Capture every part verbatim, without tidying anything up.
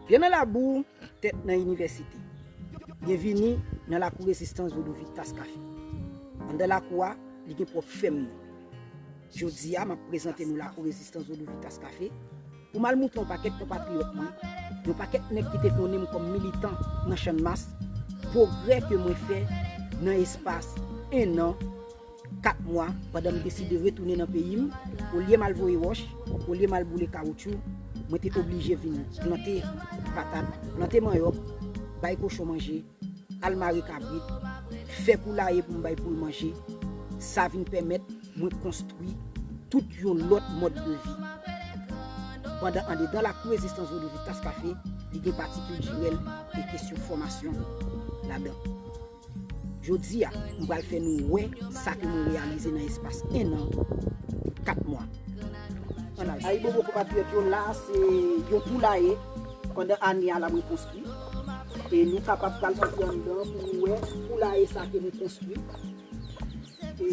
Pye nan labou, tèt nan inivèsite. Byenvini nan lakou rezistans Vodou Vitas Café. Anndan lakou a, li gen pwòp fèm li. Jodi a, m ap prezante nou lakou rezistans Vodou Vitas Café pou m al moutre yon pakèt konpatriyòt mwen, yon pakèt nèg ki te konnen m kòm militan nan Channmas, pwogrè ke mwen fè nan espas en an, kat mwa, pandan m deside retounen nan peyi m, olye m al voye wòch, olye m al boule kawoutchou, mwen te oblije vin plante patat, plante manyòk, bay kochon manje, al mare kabrit, fè poulaye pou m bay poul manje. Sa vin pèmèt mwen konstwi tout yon lòt mòd de vi. Pandan andedan lakou rezistans Vodou Vitas Café, li gen pati kiltirèl e kesyon fòmasyon ladan. Jodi a, m pral fè nou wè sa ke mwen reyalize nan espas en an, kat mwa. Ann al. Ayibobo konpatriyòt yo, la se yon poulaye. Pandan ane a la mwen konstwi. E nou kapab pral antre anndan pou nou wè poulaye sa ke nou konstwi. E,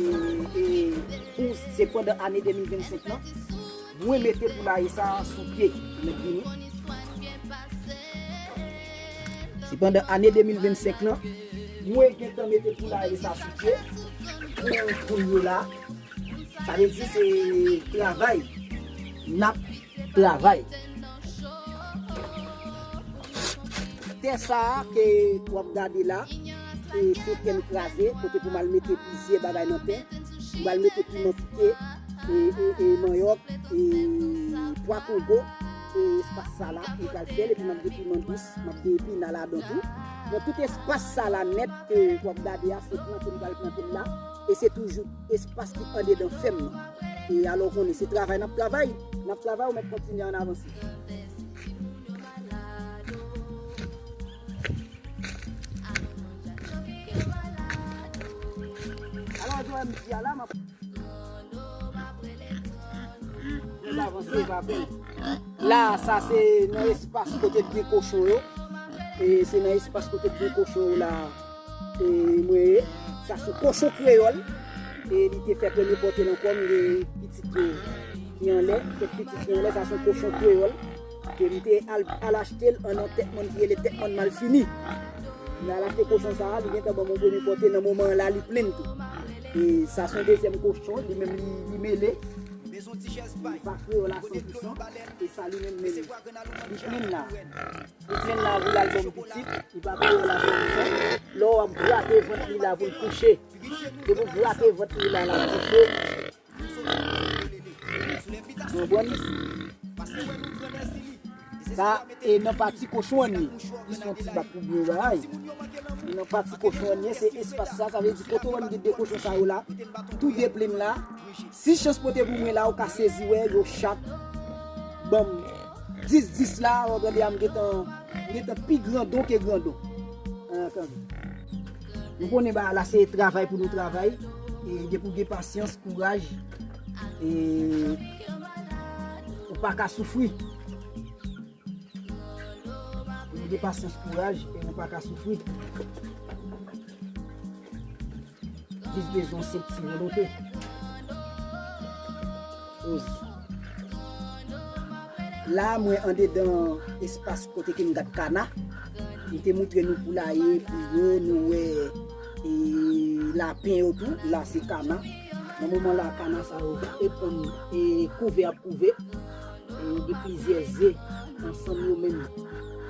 e pou se pandan ane de mil vennsenk lan, mwen mete poulaye sa sou pye. Mèt vini. Se pandan ane de mil vennsenk lan, mwen gentan mete poulaye sa sou pye pou poul yo la. Sa vle di se travay. N ap travay. Tè sa a ke w ap gade la, e, se tè m kraze, kote pou m al mete plizyè bagay nan tè. M pral mete piman pike, e, e, e manyòk, e pwa kongo, e espas sa la, m pral fè l, epi m ap gen piman dous, m ap gen epina ladan tou. Nan tout espas sa la nèt ke w ap gade a, se plante m pral plante l la, e se toujou espas ki andedan fèm nan. E alò w konnen, se travay n ap travay, n ap travay, ou mèt kontinye ann avanse. Alò, jodi a m di a la, m ap N ap avanse, pa pè. La, sa se nan espas kote k gen kochon yo. E se nan espas kote k gen kochon yo la, e mwen ye. Sa se yon kochon kreyòl. E li te fè premye pòte l ankò, m gen pitit yo ki anlè, kèk pitit ki anlè, sa se yon kochon kreyòl. Ke m te al, al achte l an nan tèt mòn ki rele tèt mòn Malfini. M al achte kochon sa a, li gentan ban m yon premye pòte, nan moman an la, li plen tou. E sa se yon dezyèm kochon, li menm li, li mele. Li pa kreyòl a san pou san, e sa li menm mele. Li plen la. Li plen la pou l al ban m pitit, li pa kreyòl a san pou san. Lè w ap grate vant li la pou l kouche. Depi w grate vant li la, l ap kouche. Konprann? Sa, e nan pati kochon an ye. Li se yon ti bak pou byen bagay. Nan pati kochon an ye, se espas sa, sa vle di kote w wè m gen de kochon sa yo la, tou de plen la. Si chans pote pou mwen la, ou ka sezi wè yo chak ban m dis dis la, w ap gade a m gentan, m gentan pi grandon ke grandon. An, tande. Nou konnen bagay la se travay pou nou travay. E depi w gen pasyans, kouraj, e ou pa ka soufri. Depi w gen pasyans, kouraj, e ou pa ka soufri. Jis bezwen yon senp ti volonte. Oz. La, mwen andedan espas kote ke m gad kana. M te moutre nou poulaye pou yo, nou wè, e, lapen yo tou. La, se kana. Nan moman la, kana sa yo e ponn, e, kouve ap kouve. E yo gen plizyè ze ansanm yo menm.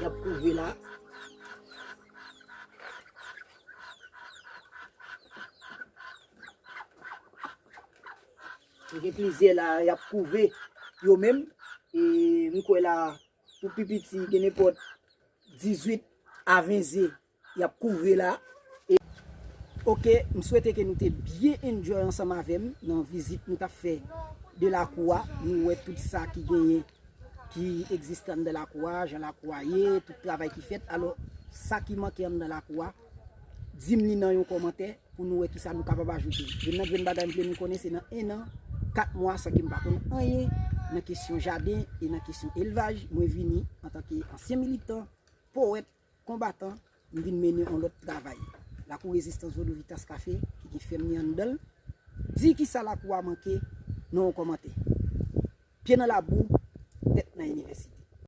Y ap kouve la. Yo gen plizyè la, y ap kouve yo menm. E m kwè la, pou pi piti, gen nenpòt dizuit a ven ze y ap kouve la. E, oke, m swete ke nou te byen enjoy ansanm avè m nan vizit nou t ap fè de lakou a. Nou wè tout sa ki genyen, ki egziste anndan lakou a, jan lakou a ye, tout travay ki fèt. Alò, sa ki manke anndan lakou a, di m li nan yon kòmantè pou nou wè kisa nou kapab ajoute. Youn nan grenn bagay m vle nou konnen, se nan en an, kat mwa, san ke m pa konn anyen nan kesyon jaden e nan kesyon elvaj, mwen vini antanke ansyen militan, powèt, konbatan, m vin mennen yon lòt travay. Lakou rezistans Vodou Vitas Café, ki gen fèm li anndan l, di kisa lakou a manke nan yon kòmantè. Pye nan labou, tèt nan inivèsite.